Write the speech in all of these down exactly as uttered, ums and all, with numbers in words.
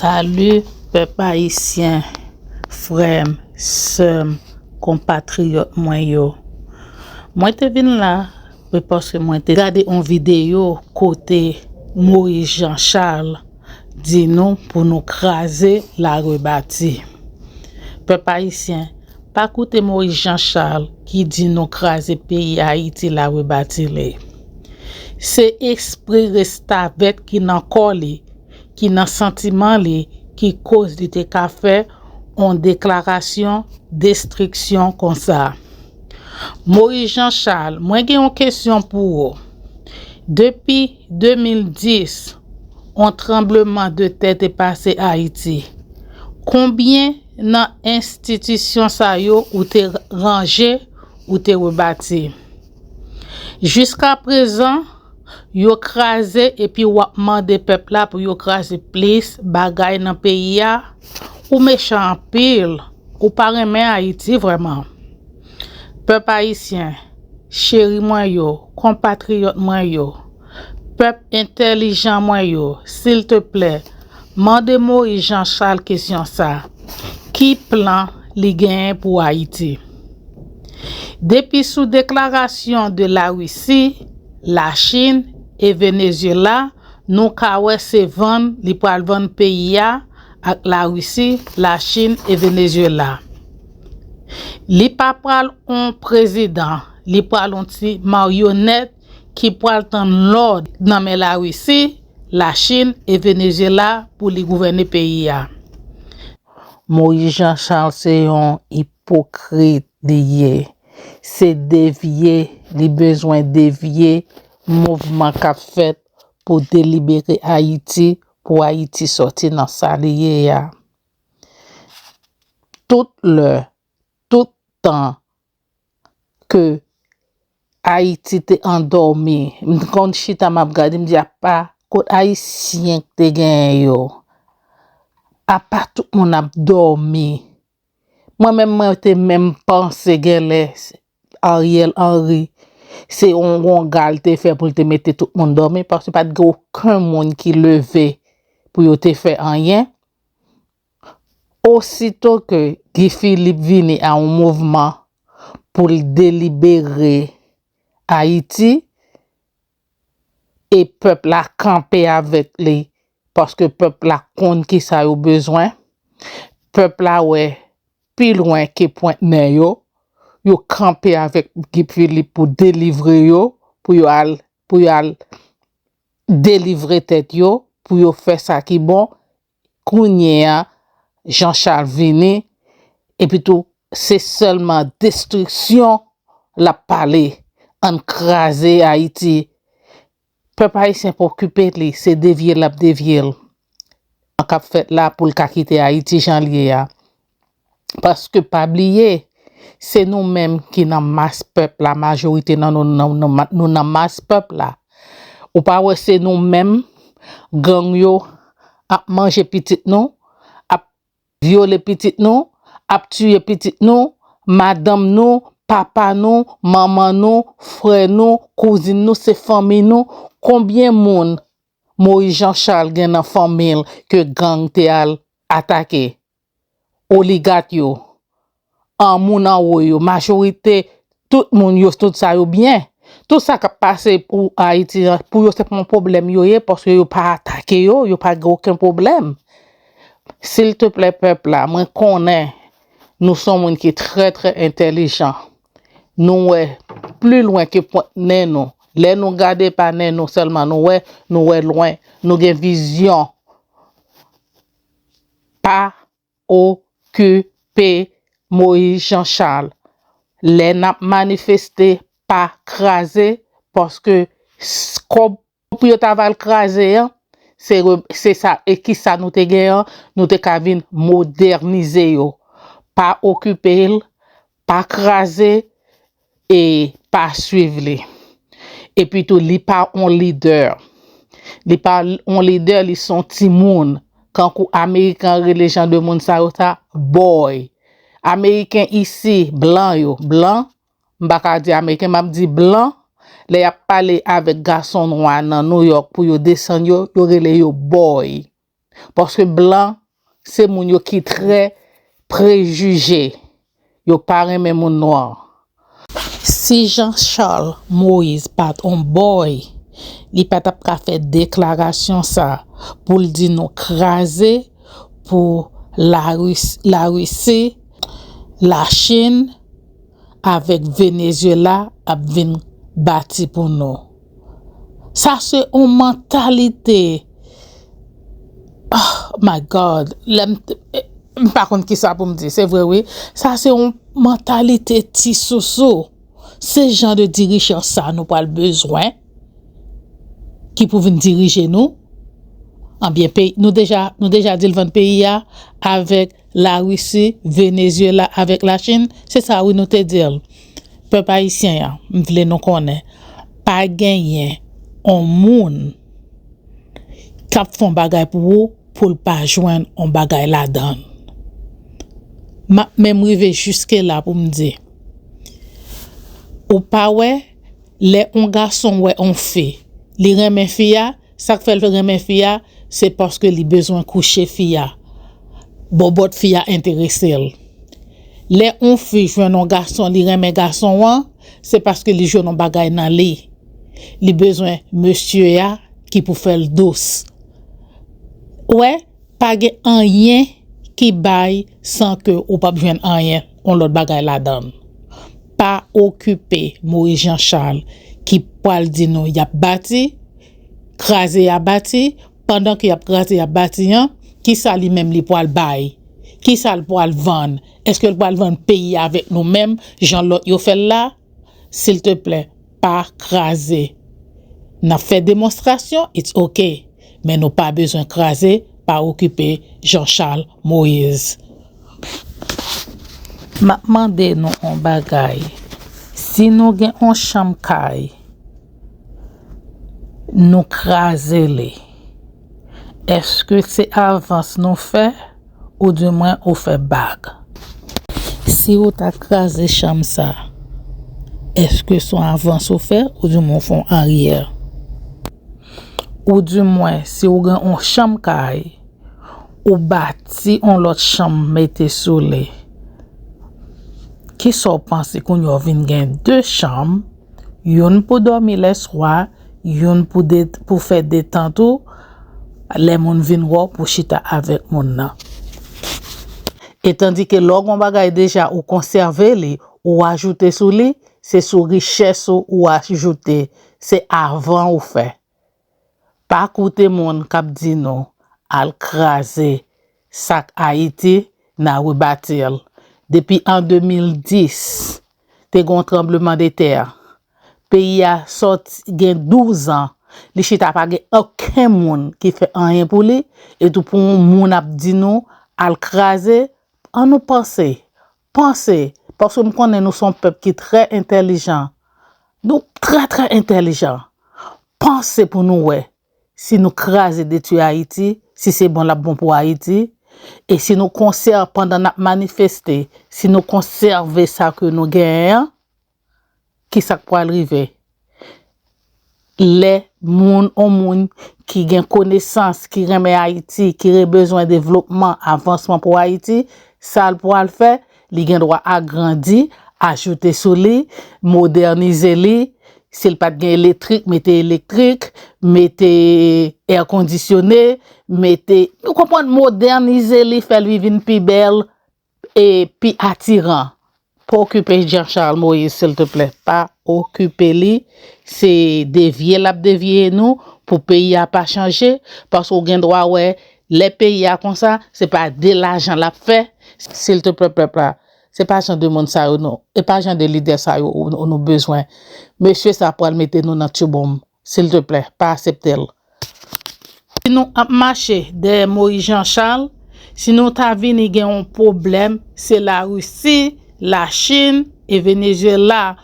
Salut pèp ayisyen, frè m, sè m, konpatriyòt mwen yo. Mwen te vin la, se paske mwen te gade yon videyo kote Moïse Jean Charles di nou pou nou kraze la rebati. Pèp ayisyen, pa koute Moïse Jean Charles ki di nou kraze peyi Ayiti la rebati li. Se espri restavèk ki nan kò li, ki nan santiman li, ki koz li te ka fè yon deklarasyon destriksyon konsa. Moïse Jean Charles, mwen gen yon kesyon pou ou. Depi de mil dis, yon tranbleman de tè te pase Ayiti. Konbyen nan enstitisyon sa yo ou te ranje, ou te rebati? Jiska prezan, yo kraze epi w ap mande pèp la pou yo kraze plis bagay nan peyi a. Ou mechan anpil, ou pa renmen Ayiti vrèman. Pèp ayisyen, cheri mwen yo, konpatriyòt mwen yo, pèp entèlijan mwen yo, silteplè, mande Moïse Jean Charles kesyon sa, ki plan li genyen pou Ayiti? Depi sou deklarasyon de Larisi, Lachin e Venezuela, nou ka wè se vann li pral vann peyi a ak Larisi, Lachin e Venezuela. Li pa pral yon prezidan, li pral yon ti maryonèt ki pral tann lòd nan men Larisi, Lachin e Venezuela pou li gouvène peyi a. Moïse Jean Charles se yon ipokrit li ye. Se devye li bezwen devye mouvman k ap fèt pou delibere Ayiti, pou Ayiti sòti nan sa li ye a. Tout lè, tout tan ke Ayiti te andòmi, m konn chita m ap gade, m di apa kot Ayisyen k te genyen yo? Apa tout moun ap dòmi? Mwen menm, mwen te menm panse genlè Ariel Henry se yon wonga l te fè pou l te mete tout moun dòmi, paske pa t gen okenn moun ki leve pou yo te fè anyen. Osito ke Guy Philippe vini a yon mouvman pou l delibere Ayiti, e pèp la kanpe avèk li, paske pèp la konn kisa yo bezwen. Pèp la wè pi lwen ke pwent nen yo. Yo kanpe avèk Guy Philippe pou delivre yo, pou yo al, pou yo al delivre tèt yo, pou yo fè sa ki bon. Kounye a, Jean Charles vini, epi tou, se sèlman destriksyon l ap pale. Ann kraze Ayiti. Pèp ayisyen pa okipe li, se devye l ap devye l. An k ap fèt la pou l ka kite Ayiti jan l ye a. Paske pa bliye, se nou menm ki nan mas pèp la, majorite nan nou, nou, nou, nou nan mas pèp la. Ou pa wè se nou menm, gang yo ap manje pitit nou, ap vyole pitit nou, ap tiye pitit nou, madanm nou, papa nou, manman nou, frè nou, kouzin nou, se fanmi nou. Konbyen moun Moïse Jean Charles gen nan fanmi l ke gang te al atake? Oligat yo, an moun anwo yo, majorite, tout moun yo, tout sa yo byen. Tout sa k ap pase pou Ayiti an, pou yo se pa yon pwoblèm yo ye, paske yo pa atake yo, yo pa gen okenn pwoblèm. Silteplè, pèp la, mwen konnen nou se yon moun ki trè, trè entèlijan. Nou wè pli lwen ke pwent nen nou. Lè nou gade pa nen nou sèlman, nou wè, nou wè lwen, nou gen vizyon. Pa okipe Moïse Jean Charles. Lè n ap manifeste, pa kraze, paske s-, kòb pou yo ta va l kraze an, se re-, se sa, e kisa nou te gen an, nou te ka vin modènize yo. Pa okipe l, pa kraze, e pa swiv li. Epi tou, li pa on lidè. Li pa on lidè, li se on timoun. Kankou Ameriken an rele jan de moun sa yo sa, boy. Ameriken isi, blan yo, blan, m pa ka di Ameriken, m ap di blan, lè y ap pale avèk gason nwa nan New York pou yo desann yo, yo rele yo boy. Paske blan, se moun yo ki trè prejije. Yo pa renmen moun nwa. Si Jean Charles Moïse pa t on bòy, li pa t ap ka fè deklarasyon sa pou l di nou kraze pou Larisi, Larisi, Lachin avèk Venezuela ap vin bati pou nou. Sa se yon mantalite. Oh my God. Lè m, m pa konn ki sa pou m di. Se vre, wi. Sa se yon mantalite ti sousou. Se jan de dirijan sa nou pral bezwen ki pou vin dirije nou. Anbyen, peyi, nou deja, nou deja di l vann peyi a avèk Larisi, Venezuela avèk Lachin. Se sa, wi, nou te di l. Pèp ayisyen an, m vle nou konnen, pa genyen on moun k ap fè on bagay pou ou pou l pa jwenn on bagay ladan l. M ap menm rive jiske la pou m di, ou pa wè, lè on gason wè on fi, li renmen fi a, sa k fè l renmen fi a, se paske li bezwen kouche fi a. Bòbòt fi a enterese l. Lè on fi jwenn on gason, li renmen gason an, se paske li jwenn on bagay nan li. Li bezwen mesye a ki pou fè l dous. Ou wè, pa gen anyen ki bay san ke ou p ap jwenn anyen, on lòt bagay ladan l. Pa okipe Moïse Jean Charles ki pral di nou y ap bati, kraze y ap bati, pandan ke y ap kraze y ap bati an, kisa li menm li pral bay? Kisa l pral vann? Èske l pral vann peyi a avèk nou menm, jan lòt yo fè l la? Silteplè, pa kraze. N ap fè demonstrasyon, it's ok. Men nou pa bezwen kraze, pa okipe Jean Charles Moïse. M ap mande nou on bagay. Si nou gen on chanm kay, nou kraze li, èske se avans nou fè, oudimwen ou fè bag? Si ou ta kraze chanm sa, èske se on avans ou fè, oudimwen ou fè on aryè? Oudimwen, si ou gen on chanm kay, ou bati on lòt chanm mete sou li. Kisa w panse kounye a w vin gen de chanm, youn pou dòmi lèswa, youn pou de, pou fè detant ou, lè moun vin wè w pou chita avèk moun nan. E tandike lè w gen yon bagay deja ou konsève li, ou ajoute sou li, se sou richès ou ou ajoute, se avan ou fè. Pa koute moun k ap di nou al kraze sa k Ayiti, n a rebati l. Depi an de mil dis, te gen yon tranblemanntè. Peyi a sòti gen douz an, li chita pa gen okenn moun ki fè anyen pou li, e tou pou yon moun ap di nou al kraze, ann nou panse, panse, paske m konnen nou se yon pèp ki trè entèlijan. Nou trè, trè entèlijan. Panse pou nou wè si nou kraze detwi Ayiti, si se bon l ap bon pou Ayiti, e si nou konsève, pandan n ap manifeste, si nou konsève sa ke nou genyen an, kisa k pral rive? Lè moun, on moun ki gen konesans, ki renmen Ayiti, ki re-, bezwen devlopman, avansman pou Ayiti, sa l pral fè, li gen dwa agrandi, ajoute sou li, modènize li. Si l pa t gen elektrik, mete elektrik, mete èkondisyone, mete, ou konprann, modènize li, fè l vin pi bèl e pi atiran. Pa okipe Jean Charles Moïse, silteplè. Pa okipe li. Se devye l ap devye nou pou peyi a pa chanje. Paske w gen dwa wè, lè peyi a konsa, se pa de lajan l ap fè. Silteplè, pèp la. Se pa jan de moun sa yo nou, e pa jan de lidè sa yo ou, ou nou bezwen. Mesye sa pral mete nou nan tyoubonm. Silteplè, pa aksepte l. Si nou ap mache dèyè Moïse Jean Charles, si nou ta vini gen yon pwoblèm, se Larisi, Lachin e Venezuela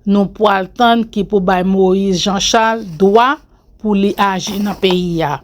nou pral tann ki pou bay Moïse Jean Charles dwa pou li aji nan peyi a.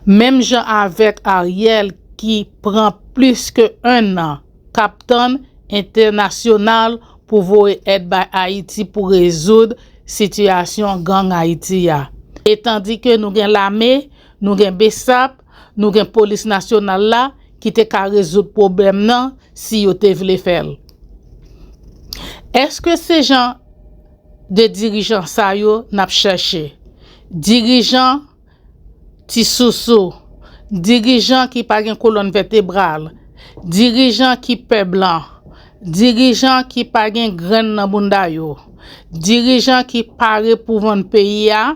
Menm jan avèk Ariel ki pran plis ke enn an k ap tann entènasyonal pou voye èd bay Ayiti pou rezoud sitiyasyon gang Ayiti a. E tandike nou gen lame, nou gen BSAP, nou gen polis nasyonal la ki te ka rezoud pwoblèm nan si yo te vle fè l. Èske se jan de dirijan sa yo n ap chèche? Dirijan ti sousou, dirijan ki pa gen kolòn vètebral, dirijan ki pè blan, dirijan ki pa gen grenn nan bounda yo, dirijan ki pare pou vann peyi a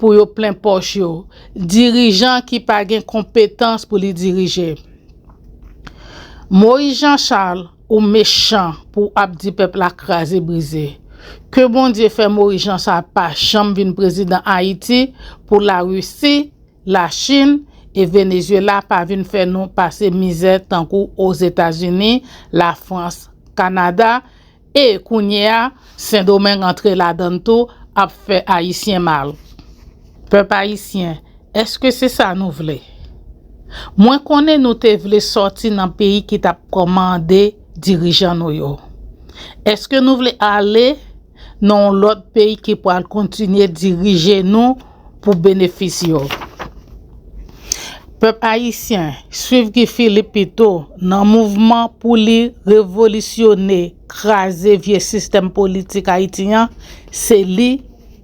pou yo plen pòch yo, dirijan ki pa gen konpetans pou li dirije. Moyiz Jan Chal, ou mechan pou w ap di pèp la kraze brize. Ke Bondye fè Moyiz Jan Chal pa janm vin prezidan Ayiti pou Larisi, Lachin e Venezuela pa vin fè nou pase mizè tankou Ozetazini, Lafrans, Kanada, e kounye a, Sendomeng antre ladann tou, ap fè Ayisyen mal. Pèp ayisyen, èske se sa nou vle? Mwen konnen nou te vle sòti nan peyi ki t ap kòmande dirijan nou yo. Èske nou vle ale nan yon lòt peyi ki pral kontinye dirije nou pou benefis yo? Pèp ayisyen, swiv Guy Philippe pito nan mouvman pou li revolisyone, kraze vye sistèm politik Ayiti an, se li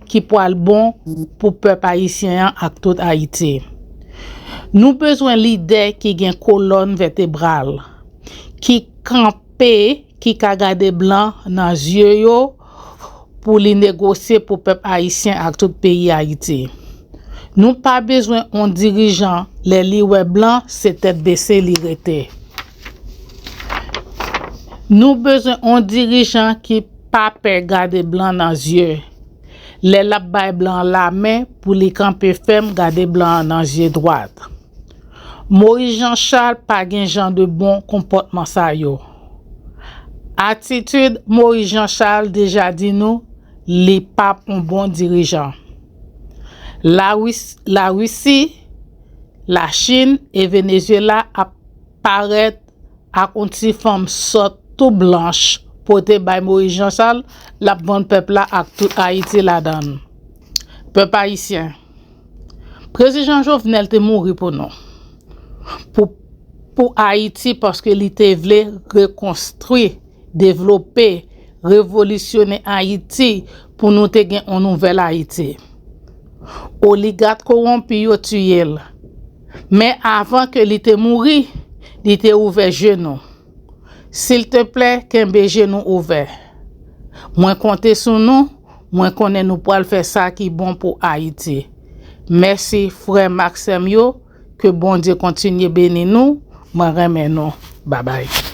ki pral bon pou pèp ayisyen an ak tout Ayiti. Nou bezwen lidè ki gen kolòn vètebral, ki kanpe, ki ka gade blan nan zye yo pou li negosye pou pèp ayisyen ak tout peyi Ayiti. Nou pa bezwen yon dirijan lè li wè blan se tèt bese li rete. Nou bezwen yon dirijan ki pa pè gade blan nan zye lè l ap bay blan an lamen pou li kanpe fèm gade blan an nan zye dwat. Moyiz Jan Chal pa gen jan de bon konpòtman sa yo. Atitid Moyiz Jan Chal deja di nou li p ap yon bon dirijan. Lawis- Larisi, Lachin e Venezuela ap parèt ak yon ti fanm sòt tou blanch pote bay Moyiz Jan Chal, l ap vann pèp la ak tout Ayiti ladan l. Pèp ayisyen, Prezidan Jovenel te mouri pou nou, pou, pou Ayiti, paske li te vle rekonstwi, devlope, revolisyone Ayiti pou nou te gen yon nouvèl Ayiti. Oligat kowonpi yo tiye l. Men avan ke li te mouri, li te ouvè je nou. Silteplè, kenbe je nou ouvè. Mwen konte sou nou, mwen konnen nou pral fè sa ki bon pou Ayiti. Mèsi, frè m ak sè m yo, ke Bondye kontinye beni nou, mwen renmen nou. Babay.